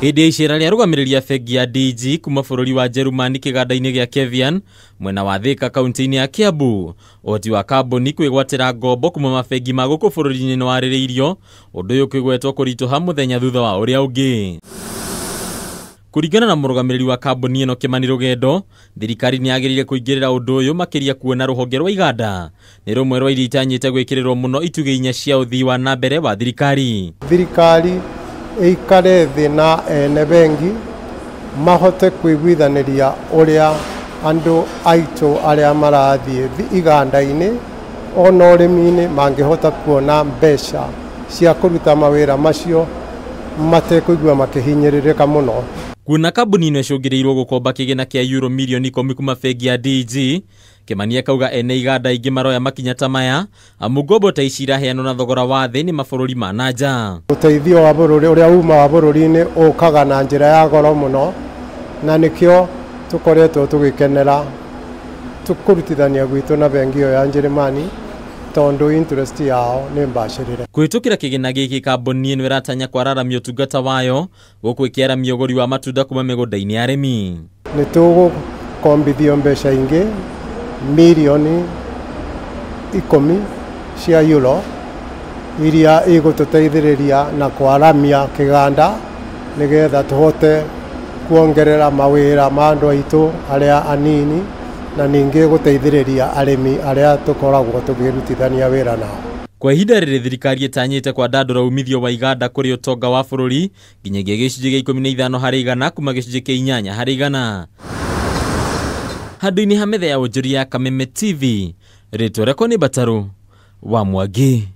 Hĩndĩ ya icera rĩa arũgamĩrĩri a bengi ya DG kuma bũrũri wa Jerumani kĩganda-inĩ gĩa Kevian mwena wa Thika kaunti-inĩ ya Kiambu, ũhoti wa kambuni kwĩgwatĩra ngombo kuma mabengi ma gũkũ bũrũri-inĩ nĩwarĩrĩirio, ũndũ ũyũ ũkĩgwetwo kũritũha mũthenya thutha wa ũrĩa ũngĩ. Kũringana na mũrũgamĩrĩri wa kambuni ĩno Kĩmani Rũgendo, thirikari nĩ yagĩrĩire kũingĩrĩra ũndũ ũyũ makĩria kuona rũhonge rwa iganda nĩ rũmwe rwa iria itanyĩte gwĩkĩrĩrwo mũno itugĩ inya cia ũthii wa na mbere wa thirikari. Thirikari ĩikare thĩ na ene bengi mahote kũiguithanĩria ũrĩa andũ aitũ arĩa marathiĩ iganda-inĩ ona ũrĩmi-inĩ mangĩhota kuona mbeca cia kũruta mawĩra macio matekũigua makĩhinyĩrĩrĩka mũno. Kuona kambuni ĩno ĩcũngĩrĩirwo gũkomba kĩgĩna kĩa euro mirioni 10 kuma bengi ya DG, Kĩmani akauga ene iganda ingĩ maroya makinya ta maya amu ngombo ta ici iraheanwo na thogora wa thĩ nĩ mabũrũri ma na nja. Ũteithio wa bũrũri ũrĩa uma wa bũrũri-inĩ ũkaga na njĩra ya goro mũno, na nĩkĩo tũkoretwo tũgĩkenera kũrutithania gwitũ na bengi ĩyo ya Njĩrĩmani tondũ interest yao nĩ mbacĩrĩre. Kũhĩtũkĩra kĩgĩna gĩkĩ kambuni ĩno ĩratanya kwararamia ũtungata wayo gũkũ ĩkĩaramia ũgũri wa matunda kuma mĩgũnda-inĩ ya arĩmi. Nĩ tũgũkombithio mbeca ingĩ mirioni 10 cia euro iria igũtũteithĩrĩria na kwaramia kĩganda nĩgetha tũhote kuongerera mawĩra ma andũ aitũ arĩa anini na ningĩ gũteithĩrĩria arĩmi arĩa tũkoragwo tũkĩrutithania wĩra nao. Kwa ihinda rĩrĩ thirikari ĩtanyĩte kwandandũra umithio wa iganda kũrĩ ũtonga wa bũrũri nginyagia gĩcunjĩ gĩa 15 harĩ igana kuma gĩcunjĩ kĩa 8 harĩ igana. Handũ-inĩ ha metha ya wonjoria ya Kameme TV, rĩtwa rĩakwa nĩ Mbatarũ wa Mwangi.